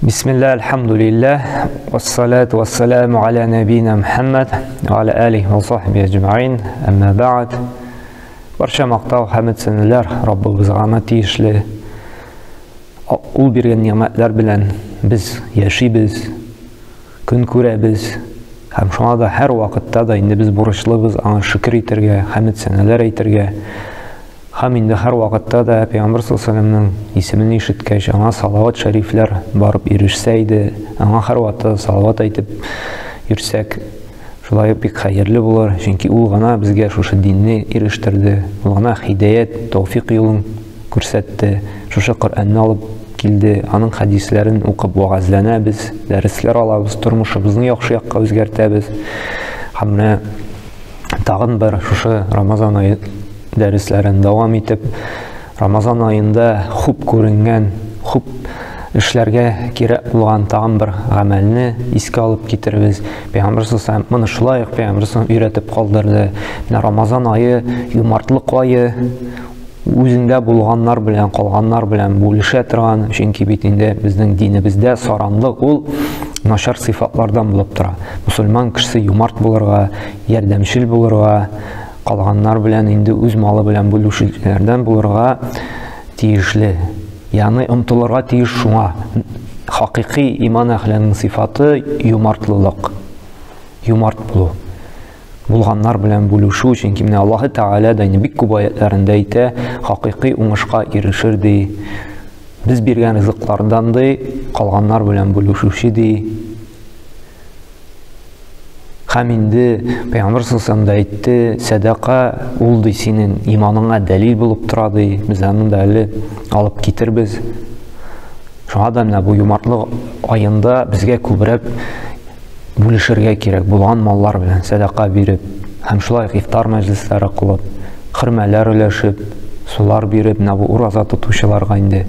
Бисмилла, альхамдулиллах, вассалату вассаламу аля набина Мухаммад, ва аля алихи ва сахбихи аджмаин, әмма бәгъд. Барча мактау хәмд сәнәләр Раббыбызга гына тиешле. Ул биргән ни'мәтләр белән без яшибез, көн күрәбез. Һәм шуңа да һәр вакытта да инде без бурычлыбыз аңа шөкер итәргә, хәмд сәнәләр әйтергә. Һәм инде һәр вакытта да Пәйгамбер саллаллаһу алейһи исемен ишеткәч, аңа салават шәрифләр барып ирешсә иде, аңа һәр вакытта салават әйтеп йөрсәк, шулай бик хәерле булыр, чөнки ул гына безгә шушы динне ирештерде, ул гына һидаят, тәүфик юлын күрсәтте, шушы Коръәнне алып килде, аның хәдисләрен укып вәгазьләнәбез, дәресләр алабыз, тормышыбызны яхшы якка үзгәртәбез. Һәм менә тагын бер шушы Рамазан ае дәресләрен дәвам итеп, Рамазан аенда хуп күренгән, хуп эшләргә кирәк булган тагын бер гамәлне искә алып китербез. Пәйгамбер саллаллаху моны шулай ук Пәйгамбер саллаллаху өйрәтеп калдырды. Менә Рамазан ае юмартлык ае, үзеңдә булганнар белән, калганнар белән бүлешә торган, чөнки бит инде безнең динебездә саранлык ул начар сыйфатлардан булып тора. Мусульман кешесе юмарт булырга, ярдәмчел булырга, калганнар белән инде үз малы белән бүлүшеләрдән булырга тиешле. Ягъни омтылырга тиеш шуңа. Хакыйкый иман әһленең сыйфаты юмартлылык. Юмарт булу. Булганнар белән бүлүшү, чөнки менә Аллаһы Тәгалә дә инде бик күп аятларында әйтә, хакыйкый уңышка ирешер ди. Без биргән ризыклардан ди, калганнар белән бүлүшүче ди. Һәм инде Пәйгамбер саллаллаху да әйтте, сәдака ул ди синең иманыңа дәлил булып тора ди. Без аны да әле алып китербез. Шуңа да менә бу юмартлык аенда безгә күбрәк бүлешергә кирәк булган маллар белән сәдака биреп, һәм шулай ук ифтар мәҗлесләре кылып, хөрмәләр өләшеп, сулар биреп, менә бу ураза тотучыларга инде.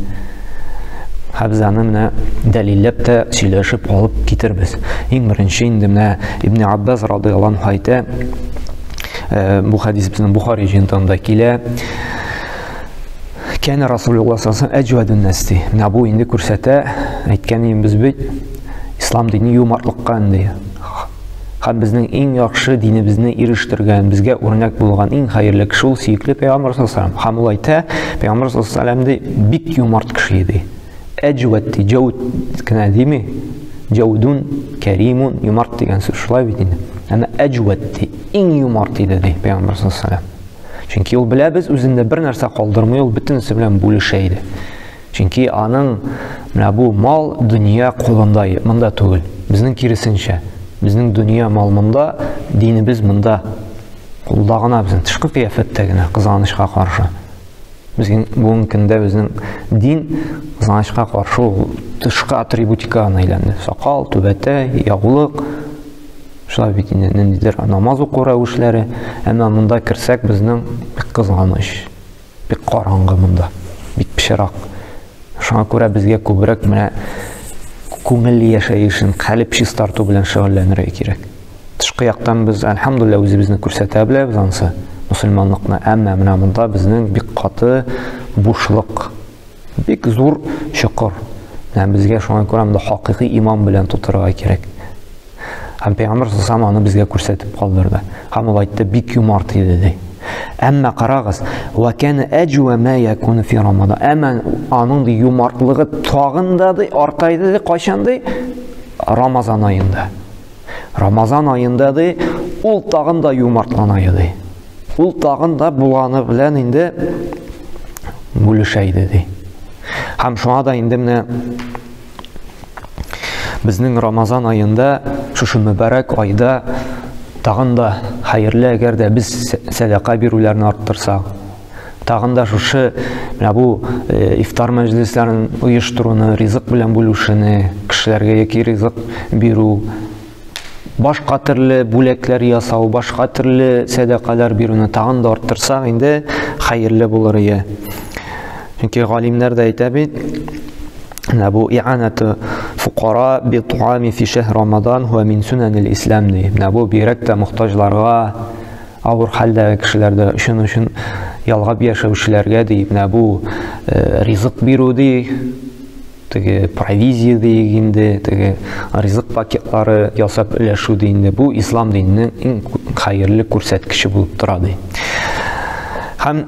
Һәм без аны менә дәлилләп тә сөйләшеп алып китербез. Иң беренче инде менә Ибн Аббас радыяллаһу анһу әйтә, бу хәдис безнең Бухари җыентыгында килә. Кәнә Расулуллаһ саллаллаһу алейһи әҗвәдүн нас ди. Менә бу инде күрсәтә, әйткән идем без бит, ислам дине юмартлыкка инде. Һәм безнең иң яхшы динебезне ирештергән, безгә үрнәк булган иң хәерле кеше ул сөекле Пәйгамбер саллаллаһу алейһи һәм ул әйтә, Пәйгамбер саллаллаһу алейһи ди, бик юмарт кеше иде. Әҗвәд ди, җәүд кенә дими. Җәүдун, кәримун, юмарт дигән сүз шулай бит инде. Әмма әҗвәд ди, иң юмарт иде ди Пәйгамбер саллаллаһу алейһи. Чөнки ул беләбез, үзендә бер нәрсә калдырмый, ул бөтенесе белән бүлешә иде. Чөнки аның менә бу мал дөнья кулында, монда түгел. Безнең киресенчә. Безнең дөнья мал монда, динебез монда. Кулда гына безнең тышкы кыяфәттә генә, кызганычка каршы. Безнең бүгенге көндә безнең дин кызганычка каршы ул тышкы атрибутикага әйләнде. Сакал, түбәтәй, ягулык, шулай бит инде ниндидер намаз уку рәвешләре. Әмма монда керсәк, безнең бик кызганыч, бик караңгы монда, бик пычрак. Шуңа күрә безгә күбрәк менә күңел яшәешен, калеб чистарту белән шөгыльләнергә кирәк. Тышкы яктан без, әлхәмдулилла, үзебезне күрсәтә беләбез ансы, мусульманлыкны. Әмма менә монда безнең бик каты бушлык, бик зур чокыр. Менә безгә шуңа күрә монда хакыйкый иман белән тутырырга кирәк. Һәм Пәйгамбер саллаллаху аны безгә күрсәтеп калдырды. Һәм ул әйтте, бик юмарт иде ди. Әмма карагыз, ва кана аҗва ма якуну фи Рамадан. Әмма аның ди юмартлыгы тагын да ди арта иде ди, кайчан ди? Рамазан аенда. Рамазан аенда ди ул тагын да юмартлана иде. Ул тагын да булганы белән инде бүлешә иде ди. Һәм шуңа да инде менә безнең Рамазан аенда, шушы мөбарәк айда тагын да хәерле, әгәр дә без сәдака бирүләрне арттырсак, тагын да шушы менә бу ифтар мәҗлесләрен оештыруны, ризык белән бүлүшене, кешеләргә яки ризык бирү, башка төрле бүләкләр ясау, башка төрле сәдакалар бирүне тагын да арттырсак, инде хәерле булыр иде. Чөнки галимнәр дә әйтә бит, менә бу ианату фукара би туами фи шәһр Рамадан һуа мин сунанил ислам ди. Менә бу бигрәк тә мохтаҗларга, авыр хәлдәге кешеләрдә өчен ялгап яшәүчеләргә ди, менә бу ризык бирү ди. Теге провизия диек инде, теге ризык пакетлары ясап өләшү ди инде. Бу ислам диненең иң хәерле күрсәткече булып тора ди. Һәм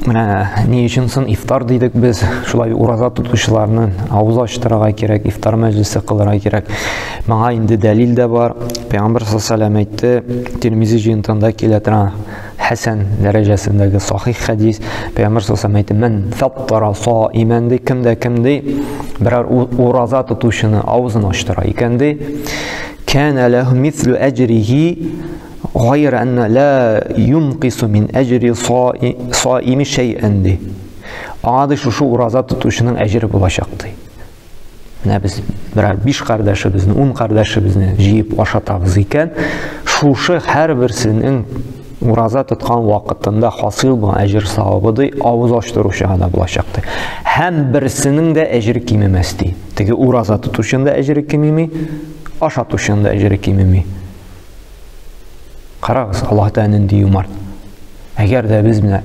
менә ни өчен соң ифтар дидек без, шулай ураза тотучыларны авыз ачтырырга кирәк, ифтар мәҗлесе кылырга кирәк. Моңа инде дәлил дә бар. Пәйгамбер саллаллаху алейһи әйтте, Тирмизи җыентыгында килә тора. Хәсән дәрәҗәсендәге сахих хәдис. Пәйгамбәр саллаллаху әйтте, "Мэн фаттара саиман" ди, кем дә кем ди, берәр ураза тотучыны авызын ачтыра икән ди, кана лаху мислу әҗрихи гайр анна ла юнкису мин әҗри саими шәйән ди. Аңа ди шушы ураза тотучының әҗере булачак ди. Менә без берәр 5 кардәшебезне, 10 кардәшебезне җыеп ашатабыз икән, шушы һәрберсенең ураза тоткан вакытында хасил булган әҗер савабы ди, авыз ачтыручыга да булачак ди. Һәм берсенең дә әҗере кимемәс ди. Теге ураза тотучының да әҗере кимеми, ашатучының да әҗере кимеми. Карагыз, Аллаһ Тәгалә нинди юмарт. Әгәр дә без менә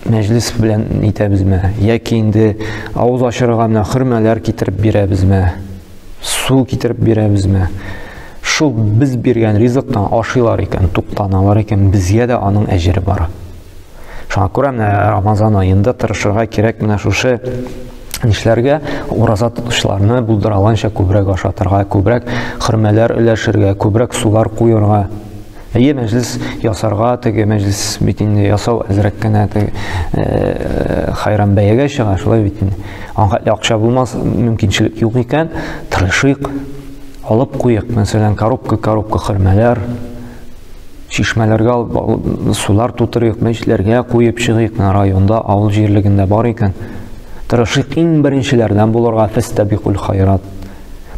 мәҗлес белән итәбезме, яки инде авыз ачырга менә хөрмәләр китереп бирәбезме, су китереп бирәбезме, шул без биргән ризыктан ашыйлар икән, туктаналар икән, безгә дә аның әҗере бара. Шуңа күрә менә Рамазан аенда тырышырга кирәк менә шушы нишләргә, ураза тотучыларны булдыра алганча күбрәк ашатырга, күбрәк хөрмәләр өләшергә, күбрәк сулар куерга. Әйе, мәҗлес ясарга, теге мәҗлес бит инде ясау әзрәк кенә теге хайран бәягә чыга, шулай бит инде. Аңа хәтле акча булмас, мөмкинчелек юк икән, тырышыйк, алып куйык, мәсәлән, коробка-коробка хөрмәләр, чишмәләргә алып сулар тутырыйк, мәчетләргә куеп чыгыйк, менә районда, авыл җирлегендә бар икән. Тырышыйк иң беренчеләрдән булырга, фәстәбикул хайрат.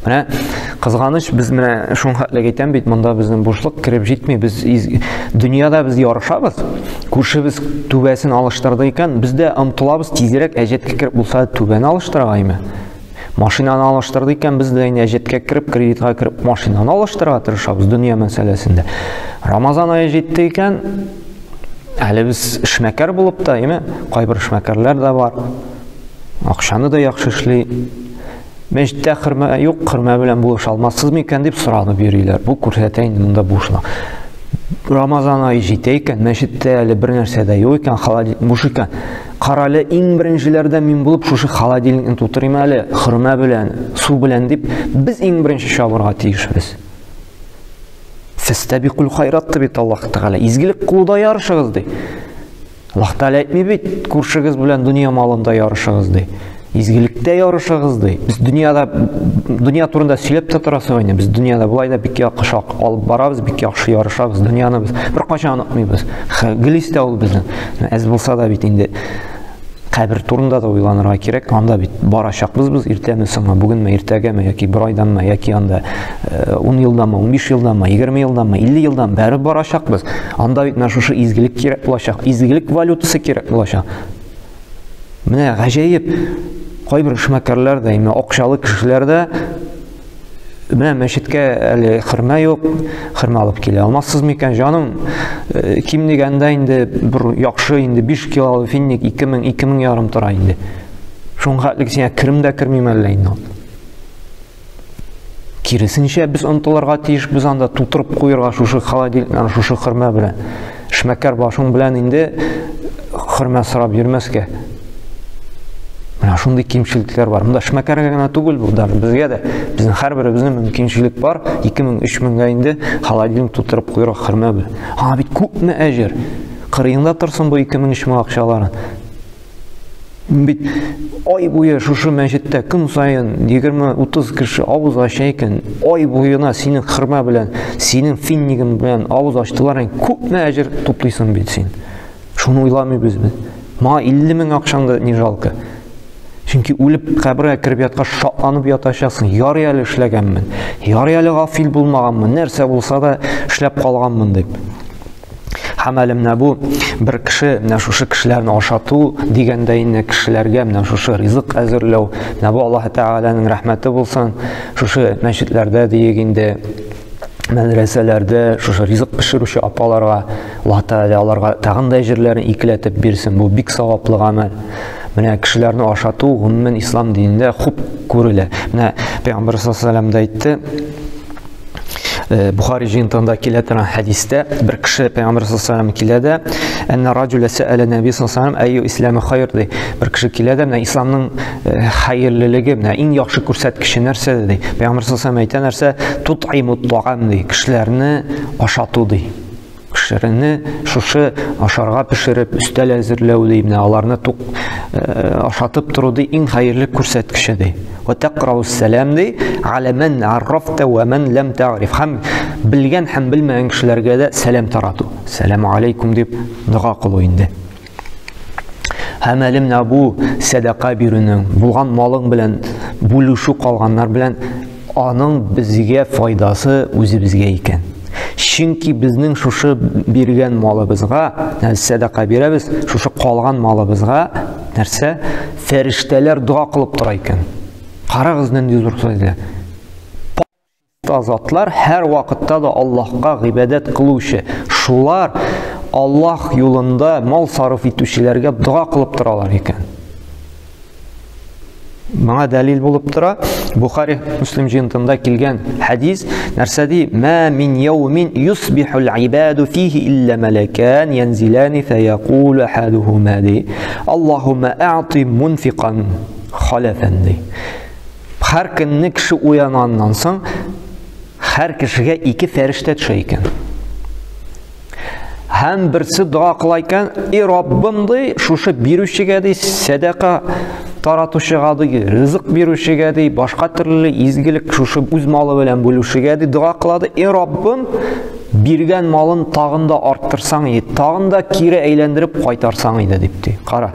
Менә кызганыч, без менә шуның хәтле әйтәм бит, монда безнең бушлык кереп җитми, без дөньяда без ярышабыз. Күршебез түбәсен алыштырды икән, без дә омтылабыз тизрәк әҗәткә кереп булса түбәне алыштырырга име. Машинаны алыштырды икән, без дә инде әҗәткә кереп, кредитка кереп машинаны алыштырырга тырышабыз дөнья мәсьәләсендә. Рамазан ае җитте икән, әле без эшмәкәр булып та, әйме, кайбер эшмәкәрләр дә бар. Акчаны да яхшы эшли. Мәчеттә хөрмә юк, хөрмә белән булыша алмассыз микән дип соранып йөриләр. Бу күрсәтә инде монда бушлык. Рамазан ае җитә икән, мәчеттә әле бер нәрсә дә юк икән, холодильник буш икән. Карале, иң беренчеләрдән мин булып шушы холодильникны тутырыйм әле, хөрмә белән, су белән дип, без иң беренче чабырга тиешбез. Фәстәбикул хайрат ди бит Аллаһ Тәгалә. Изгелек кылуда ярышыгыз ди. Аллаһ Тәгалә әйтми бит, күршегез белән дөнья малында ярышыгыз ди. Изгелектә ярышыгыз ди. Без дөньяда дөнья турында сөйләп тә торасы инде. Без дөньяда болай да бик яхшы алып барабыз, бик яхшы ярышабыз. Дөньяны без беркайчан онытмыйбыз. Гел истә ул безнең. Әз булса да бит инде кабер турында да уйланырга кирәк. Анда бит барачакбыз без иртәме соңмы, бүгенме, иртәгәме, яки бер айданмы, яки анда 10 елданмы, 15 елданмы, 20 елданмы, 50 елдан бәрі барачакбыз. Анда бит менә шушы изгелек кирәк булачак, изгелек валютасы кирәк булачак. Менә гаҗәеп, кайбер эшмәкәрләр дә, именно акчалы кешеләр дә менә мәчеткә әле хөрмә юк, хөрмә алып килә алмассыз микән, җаным, ким дигәндә инде бер яхшы инде 5 килолы финник 2000, 2000 ярым тора инде. Шуңа хәтлек сиңа керем дә кермим әллә инде. Киресенчә, без омтылырга тиеш, без анда тутырып куерга шушы холодильникларны, шушы хөрмә белән. Эшмәкәр башың белән инде хөрмә сорап йөрмәскә. Менә шундый кимчелекләр бар. Монда эшмәкәргә генә түгел бу, даже безгә дә. Безнең һәрберебезнең мөмкинчелек бар. 2000, 3000гә инде холодильник тутырып куерга хөрмә белән. Аңа бит күпме әҗер. Кырыеңда торсын бу 2000, 3000 акчаларын. Бит ай буе шушы мәчеттә көн саен 20-30 кеше авыз ача икән, ай буена синең хөрмә белән, синең финнигың белән авыз ачтылар икән, күпме әҗер туплыйсың бит син. Шуны уйламыйбыз без. Моңа 50 мең акчаң да не жалко. Чөнки үлеп кабергә кереп яткач шатланып ятачаксың. Ярый әле эшләгәнмен. Ярый әле гафил булмаганмын. Нәрсә булса да эшләп калганмын дип. Һәм әле менә бу бер кеше, менә шушы кешеләрне ашату дигәндә инде кешеләргә менә шушы ризык әзерләү, менә бу Аллаһ Тәгаләнең рәхмәте булсын, шушы мәчетләрдә диек инде. Мәдрәсәләрдә шушы ризык пешерүче апаларга Аллаһ Тәгалә аларга тагын да әҗерләрен икеләтеп бирсен. Бу бик саваплы гамәл. Менә кешеләрне ашату гомумән ислам динендә хуп күрелә. Менә Пәйгамбәр саллаллаһу алейһи ва әйтте, Бухари җыентыгында килә торган хәдистә бер кеше Пәйгамбәр саллаллаһу алейһи килә дә, әннә раҗуля сәәлә нәби саллаллаһу алейһи ва исламы хайр ди. Бер кеше килә дә, менә исламның хәерлелеге, менә иң яхшы күрсәткече нәрсә ди. Пәйгамбәр саллаллаһу алейһи әйтә нәрсә? Тут'иму та'ам ди. Кешеләрне ашату ди. Кешеләрне шушы ашарга пешереп, өстәл әзерләү ди, менә аларны тук ашатып тору ди, иң хәерле күрсәткече ди. Ва тәкрау сәлам ди, аля ман аррафта ва ман лам тагриф. Һәм белгән һәм белмәгән кешеләргә дә сәлам тарату. Сәлам алейкум дип дога кылу инде. Һәм әле менә бу сәдака бирүнең, булган малың белән бүлешү калганнар белән аның безгә файдасы үзебезгә икән. Чөнки безнең шушы биргән малыбызга, сәдака бирәбез, шушы калган малыбызга нәрсә? Фәрештәләр дога кылып тора икән. Карагыз нинди зур файда. Затлар һәр вакытта да Аллаһка гыйбадәт кылучы. Шулар Аллаһ юлында мал сарыф итүчеләргә дога кылып торалар икән. Моңа дәлил булып тора Бухари Муслим җыентында килгән хәдис. Нәрсә ди? Ма мин яумин юсбихул ибаду фихи илля малакан янзилани фаякулу ахадухума ди. Аллаһумма а'ти мунфикан халафан ди. Һәр көнне кеше уянганнан соң һәр кешегә ике фәрештә төшә икән. Һәм берсе дога кыла икән, "И Раббым" ди, шушы бирүчегә ди, сәдака таратучыга ди, ризык бирүчегә ди, башка төрле изгелек шушы үз малы белән бүлүчегә ди дога кыла ди, "И Раббым, биргән малын тагын да арттырсаң иде, тагын да кире әйләндереп кайтарсаң иде" дип ди. Кара.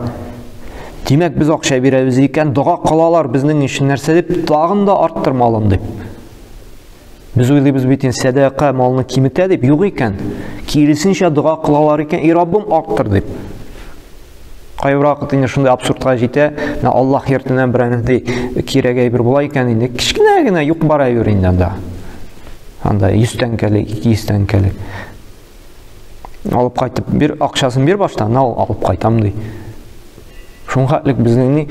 Димәк, без акча бирәбез икән, дога кылалар безнең өчен нәрсә дип, тагын да арттыр малын дип. Без уйлыйбыз бит инде сәдака малны киметә дип, юк икән. Киресенчә дога кылалар икән, и Раббым арттыр дип. Кайбер вакыт инде шундый абсурдка җитә, менә Аллаһ йортыннан берәр нинди кирәк әйбер була икән инде, кечкенә генә юк бар әйбер инде анда. Анда 100 тәңкәлек, 200 тәңкәлек. Алып кайтып бир, акчасын бир башта, на алып кайтам ди. Шуңа хәтлек безнең ни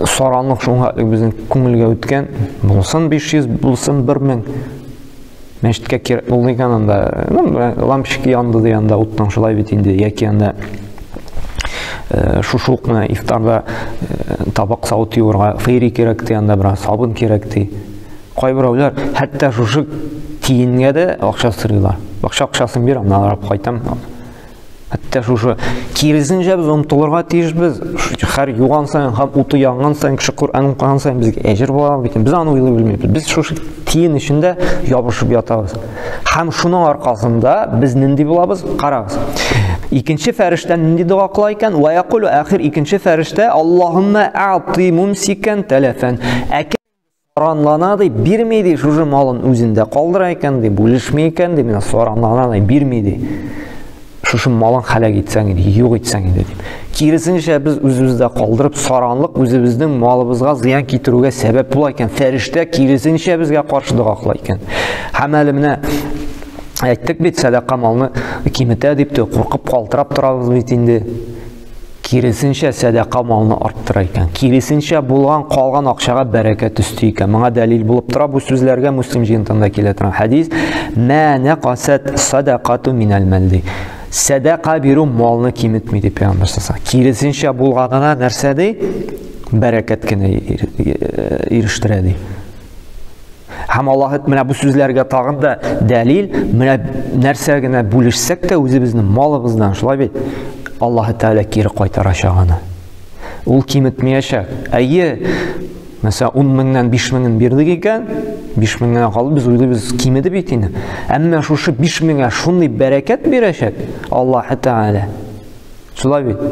саранлык шуңа хәтлек безнең күңелгә үткән, булсын 500, булсын 1000. Мәчеткә кирәк булды икән анда, ну, лампочка янды ди анда уттан шулай бит инде, яки анда шушы ук менә ифтарда табак савыт юырга фейри кирәк ди, анда бераз сабын кирәк ди. Кайберәүләр хәтта шушы тиенгә дә акча сорыйлар. Бакча акчасын бир, аннан алып кайтам. Хәтта шушы киресенчә без омтылырга тиешбез. Һәр юган саен һәм уты янган саен, кеше Коръән укыган саен безгә әҗер була бит. Без аны уйлый белмибез. Без шушы тиен эчендә ябышып ятабыз. Һәм шуның аркасында без нинди булабыз? Карагыз. Икенче фәрештә нинди дога кыла икән? Ва якулу ахир икенче фәрештә Аллаһумма а'ти мумсикан талафан. Саранлана ди, бирми ди, шушы малын үзендә калдыра икән ди, бүлешми икән ди, менә саранлана ди, бирми ди. Шушы малын хәләк итсәң иде, юк итсәң иде дип. Киресенчә без үзебездә калдырып, саранлык үзебезнең малыбызга зыян китерүгә сәбәп була икән. Фәрештә киресенчә безгә каршы дога кыла икән. Һәм әле менә әйттек бит, сәдака малны киметә дип тә куркып калтырап торабыз бит инде. Киресенчә, сәдака малны арттыра икән. Киресенчә, булган калган акчага бәрәкәт өсти икән. Моңа дәлил булып тора бу сүзләргә Муслим җыентында килә торган хәдис. Мә нәкасәт садакату минәл мәл ди. Сәдака бирү малны киметми дип пәйгамбәр саллаллаһу. Киресенчә булганына нәрсә ди? Бәрәкәт кенә ирештерә ди. Һәм Аллаһ менә бу сүзләргә тагын да дәлил, менә нәрсә генә бүлешсәк тә үзебезнең малыбыздан, шулай бит, Аллаһ Тәгалә кире кайтарачак аны. Ул киметмәячәк. Әйе, мәсәлән, 10 меңнән 5 меңен бирдек икән, 5 меңнән калды, без уйлыйбыз, кимеде бит инде. Әмма шушы 5 меңгә шундый бәрәкәт бирәчәк Аллаһ Тәгалә. Шулай бит.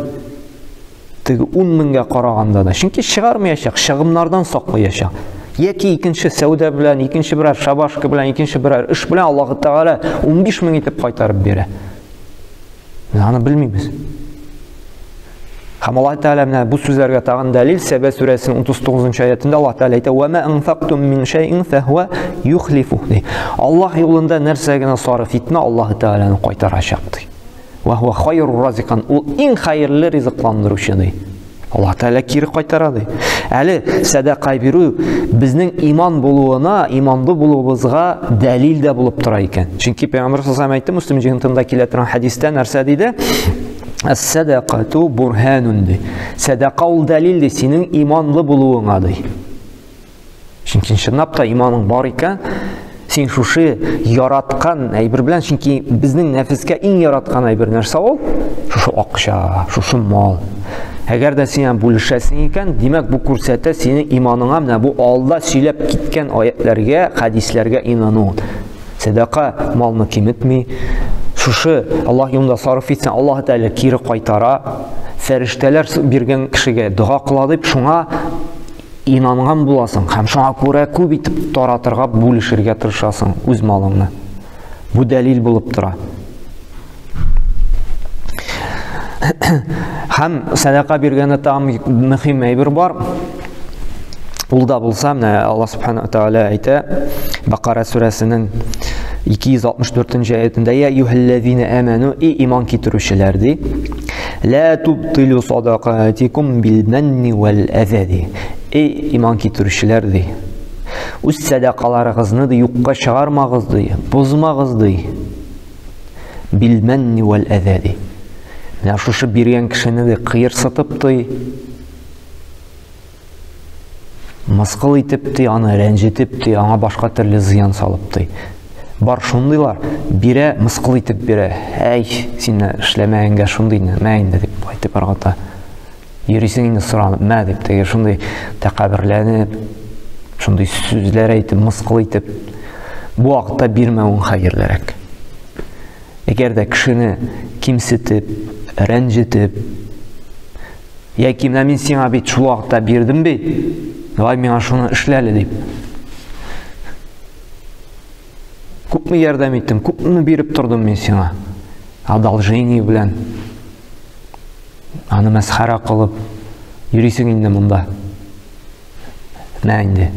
Теге 10 меңгә караганда да. Чөнки чыгармаячак, чыгымнардан саклаячак. Яки икенче сәүдә белән, икенче берәр шабашка белән, икенче берәр эш белән Аллаһ Тәгалә 15 мең итеп кайтарып бирә. Без аны белмибез. Һәм Аллаһ Тәгалә менә бу сүзләргә тагын дәлил Сәбә сүрәсенең 39 аятында Аллаһ Тәгалә әйтә: "Ва ма анфактум мин шәйин фәһуа юхлифу" ди. Аллаһ юлында нәрсә генә сарыф итмә, Аллаһ Тәгаләне кайтарачак ди. Ва хуа хайрур разикан. Ул иң хәерле ризыкландыручы ди. Аллаһ Тәгалә кире кайтара ди. Әле сәдака бирү безнең иман булуына, иманлы булуыбызга дәлил дә булып тора икән. Чөнки Пәйгамбер саллаллаһу алейһи әйтте, Муслим җыентында килә торган хәдистә нәрсә диде? Әс-сәдакату бурханун ди. Сәдака ул дәлил ди, синең иманлы булуыңа ди. Чөнки чынлап та иманың бар икән, син шушы яраткан әйбер белән, чөнки безнең нәфескә иң яраткан әйбер нәрсә ул? Шушы акча, шушы мал. Әгәр дә син бүлешәсең икән, димәк бу күрсәтә синең иманыңа, менә бу алда сөйләп киткән аятләргә, хәдисләргә инану. Сәдака малны киметми. Шушы Аллаһ юлында сарыф итсәң, Аллаһ Тәгалә кире кайтара. Фәрештәләр биргән кешегә дога кыла дип, шуңа инанган буласың һәм шуңа күрә күп итеп таратырга, бүлешергә тырышасың үз малыңны. Бу дәлил булып тора. Һәм сәдака биргәндә тагын мөһим әйбер бар. Ул да булса, менә Аллаһ субхана тааля әйтә, Бакара сүрәсенең 264 аятында: "Я юһаллазина аману", и иман китерүчеләр ди. "Ла тубтилу садакатикум бил манни вал аза" ди. Эй иман китерүчеләр ди. Үз сәдакаларыгызны ди юкка чыгармагыз ди, бозмагыз ди. Бил манни вал аза ди. Менә шушы биргән кешене дә кыерсытып ди, мыскыл итеп ди, аны рәнҗетеп ди, аңа башка төрле зыян салып ди. Бар шундыйлар, бирә, мыскыл итеп бирә. Әй, син эшләмәгәнгә шундый, мә инде дип әйтеп ыргыта. Йөрисең инде соранып, мә дип, теге шундый тәкәбберләнеп, шундый сүзләр әйтеп, мыскыл итеп. Бу вакытта бирмәвең хәерлерәк. Әгәр дә кешене кимсетеп, рәнҗетеп, яки менә мин сиңа бит шул вакытта бирдем бит, давай миңа шуны эшлә әле дип. Күпме ярдәм иттем, күпме биреп тордым мин сиңа. Одолжение белән. Аны мәсхәрә кылып йөрисең инде монда. Менә инде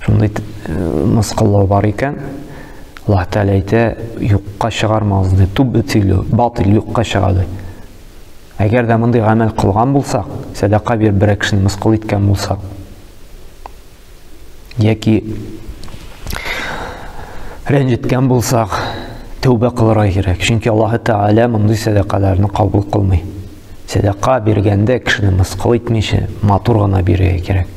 шундый мыскыллау бар икән, Аллаһ Тәгалә әйтә, юкка чыгармагыз ди, тубтилю, батил юкка чыга ди. Әгәр дә мондый гамәл кылган булсак, сәдака биреп берәр кешене мыскыл иткән булсак, яки рәнҗеткән булсак, тәүбә кылырга кирәк. Чөнки Аллаһ Тәгалә мондый сәдакаларны кабул кылмый. Сәдака биргәндә кешене мыскыл итмичә, матур гына бирергә кирәк.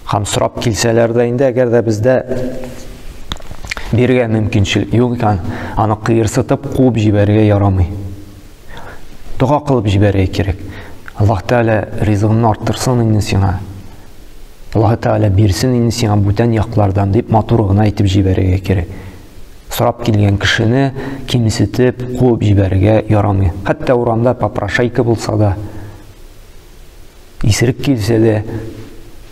Һәм сорап килсәләр дә инде, әгәр дә бездә бирергә мөмкинчелек юк икән, аны кыерсытып куып җибәрергә ярамый. Дога кылып җибәрергә кирәк. Аллаһ Тәгалә ризыгыңны арттырсын инде сиңа. Аллаһ Тәгалә бирсен инде сиңа бүтән яклардан дип матур гына әйтеп җибәрергә кирәк. Сорап килгән кешене кимсетеп куып җибәрергә ярамый. Хәтта урамда попрошайка булса да, исерек килсә дә,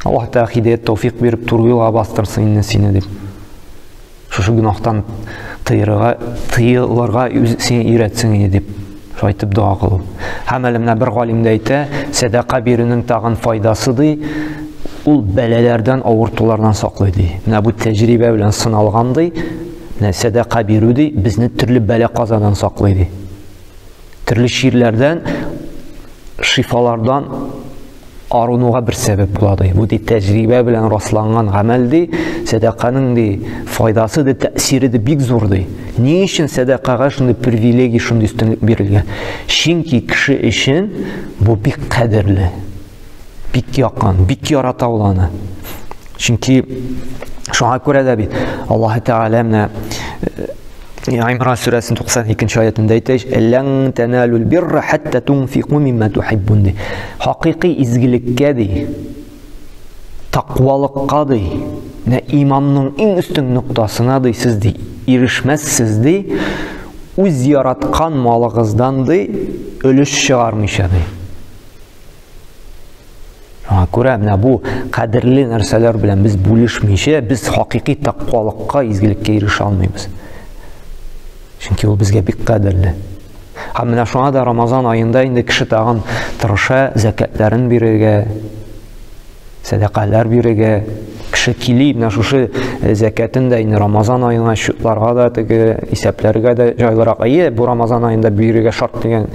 Аллаһ Тәгалә һидәят тәүфик биреп туры юлга бастырсын инде сине дип. Шушы гөнаһтан тыйырга, тыелырга сине өйрәтсен иде дип шулай итеп дога кылу. Һәм әле менә бер галим дә әйтә, сәдака бирүнең тагын файдасы ди, ул бәлаләрдән, авыртулардан саклый ди. Менә бу тәҗрибә белән сыналган ди. Менә сәдака бирү ди, безне төрле бәла-казадан саклый ди. Төрле чирләрдән, шифалардан арынуга бер сәбәп була ди. Бу ди тәҗрибә белән расланган гамәл ди, сәдаканың ди файдасы ди, тәэсире ди бик зур ди. Ни өчен сәдакага шундый привилегия, шундый өстенлек бирелгән? Чөнки кеше өчен бу бик кадерле, бик якын, бик ярата ул аны. Чөнки шуңа күрә дә бит Аллаһ Тәгалә менә Имран сүрәсенең 92 аятында әйтә, "Лән таналул бирра хатта тунфику мимма тухиббун" ди. Хакыйкый изгелеккә ди, тәкъвалыкка ди, менә иманның иң өстен ноктасына ди, сез ди, ирешмәссез ди, үз яраткан малыгыздан ди, өлеш чыгармыйча ди. Шуңа күрә менә бу кадерле нәрсәләр белән без бүлешмичә, без хакыйкый тәкъвалыкка, изгелеккә ирешә алмыйбыз. Чөнки ул безгә бик кадерле. Һәм менә шуңа да Рамазан аенда инде кеше тагын тырыша зәкәтләрен бирергә, сәдакалар бирергә. Кеше кили, менә шушы зәкәтен дә инде Рамазан аена счетларга да, теге исәпләргә дә җайлырак. Әйе, бу Рамазан аенда бирергә шарт дигән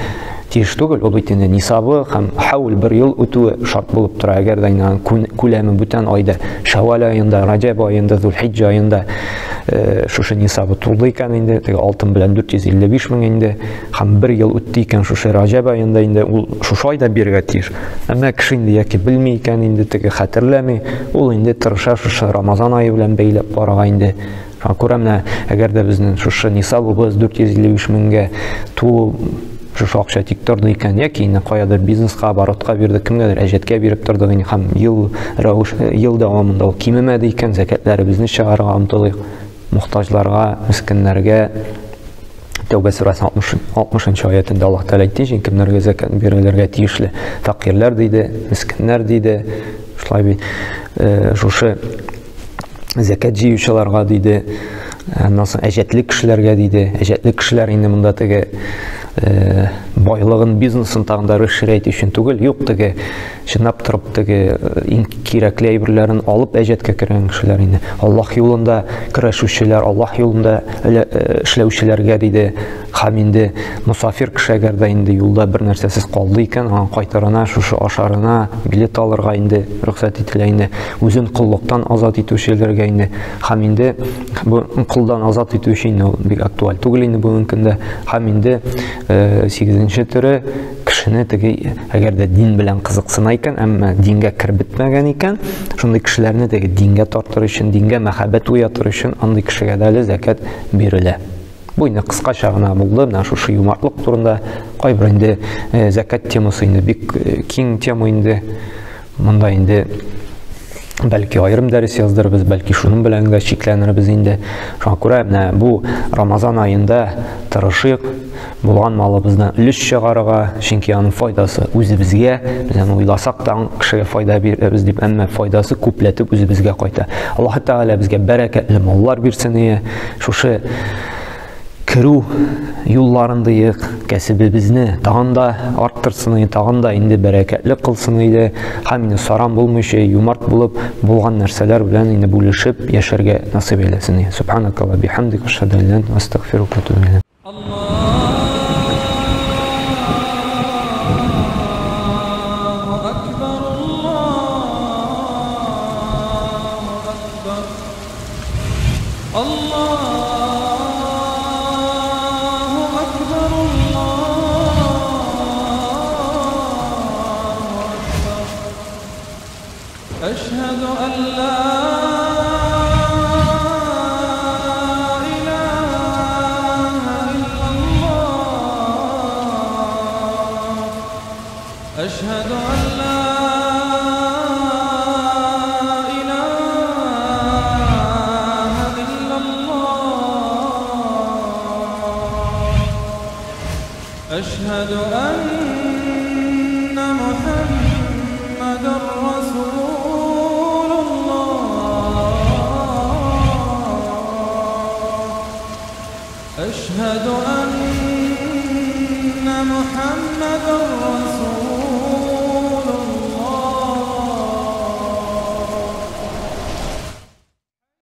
тиеш түгел, ул бит инде нисабы һәм хәул бер ел үтүе шарт булып тора. Әгәр дә инде күләме бүтән айда, Шәвәл аенда, Раҗәб аенда, Зулхиҗҗә аенда шушы нисабы тулды икән инде, теге алтын белән 455 мең инде, һәм бер ел үтте икән шушы Раҗәб аенда инде ул шушы айда бирергә тиеш. Әмма кеше инде яки белми икән инде, теге хәтерләми, ул инде тырыша шушы Рамазан ае белән бәйләп барырга инде. Шуңа күрә менә әгәр дә безнең шушы нисабыбыз 455 меңгә тулу шушы акча тик торды икән, яки инде каядыр бизнеска, оборотка бирдек, кемгәдер әҗәткә биреп тордык инде, һәм ел рәвеш, ел дәвамында ул кимемәде икән, зәкәтләребезне чыгарырга омтылыйк, мохтаҗларга, мескеннәргә. Тәүбә сүрәсенең 60 аятендә Аллаһ Тәгалә әйтте, чөнки кемнәргә зәкәт бирелергә тиешле? Фәкыйрьләр диде, мескеннәр диде. Шулай бит, шушы зәкәт җыючыларга диде, аннан соң әҗәтле кешеләргә диде. Әҗәтле кешеләр инде монда теге байлыгын, бизнесын тагын да расширять өчен түгел, юк, теге чынлап торып теге иң кирәкле әйберләрен алып әҗәткә кергән кешеләр инде. Аллаһ юлында көрәшүчеләр, Аллаһ юлында эшләүчеләргә диде. Һәм инде мусафир кеше әгәр дә инде юлда бер нәрсәсез калды икән, аңа кайтарына, шушы ашарына, билет алырга инде рөхсәт ителә инде. Үзен коллыктан азат итүчеләргә инде. Һәм инде бу колдан азат итүче инде ул бик актуаль түгел инде бүгенге көндә. Һәм инде 8-нче төре кешене теге әгәр дә дин белән кызыксына икән, әмма дингә кереп бетмәгән икән, шундый кешеләрне теге дингә тартыр өчен, дингә мәхәббәт уятыр өчен андый кешегә дә әле зәкят бирелә. Бу инде кыскача гына булды, менә шушы юмартлык турында. Кайбер инде зәкят темасы инде бик киң тема инде. Монда инде бәлки аерым дәрес яздырырбыз, бәлки шуның белән генә чикләнербез инде. Шуңа күрә менә бу Рамазан аенда тырышыйк, булган малыбыздан өлеш чыгарырга, чөнки аның файдасы үзебезгә, без аны уйласак та кешегә файда бирәбез дип, әмма файдасы күпләтеп үзебезгә кайта. Аллаһ Тәгалә безгә бәрәкәтле маллар бирсен ие. Шушы керү юлларын дыек, кәсебебезне тагын да арттырсын иде, тагын да инде бәрәкәтле кылсын иде, һәм инде саран булмыйча, юмарт булып, булган нәрсәләр белән инде бүлешеп яшәргә насыйп әйләсен. Субханакалла бихамдика, ашһаду ан ла илаһа илля анта, астагфирука ва атубу илейк. أشهد أن لا إله إلا الله، أشهد أن لا إله إلا الله، أشهد أن محمدا رسول الله، أشهد أن محمدا رسول